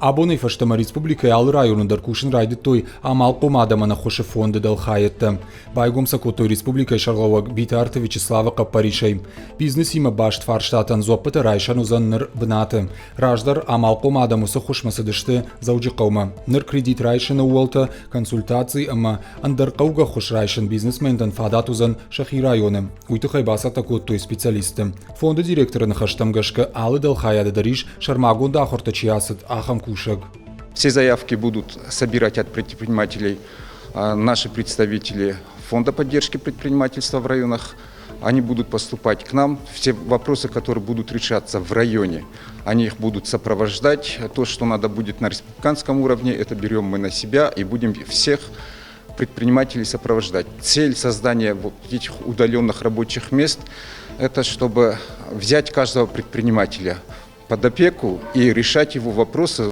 Абонӕй фӕстӕмӕ республикӕйы алы районы дӕр кусын райдыдтой амалхъом адӕмӕн ӕххуысы фонды дӕлхайӕдтӕ. Байгом сӕ кодтой республикӕйы сӕргълӕууӕг Битарты Вячеславы хъӕппӕрисӕй. Бизнесимӕ баст фарстатӕн дзуӕппытӕ райсӕн уыдзӕн ныр бынаты. Раздӕр амалхъом адӕм уыцы ххуысмӕ цыдысты Дзӕуджыхъӕумӕ. Ныр кредит райсыны ууӕлтӕ, консультаци ӕмӕ ӕндӕр хъӕугӕ ӕххуыс райсын бизнесментӕн фадат уыдзӕн сӕхи районы. Уый тыххӕй бацӕттӕ кодтой специалистты. Фонды директоры ныхӕстӕм гӕсгӕ алы дӕлхайады дӕр ис сӕрмагонд ахуыртӕ чи ацыд, ахӕм кусӕг. Все заявки будут собирать от предпринимателей наши представители Фонда поддержки предпринимательства в районах. Они будут поступать к нам. Все вопросы, которые будут решаться в районе, они их будут сопровождать. То, что надо будет на республиканском уровне, это берем мы на себя и будем всех предпринимателей сопровождать. Цель создания вот этих удаленных рабочих мест – это чтобы взять каждого предпринимателя под опеку и решать его вопросы.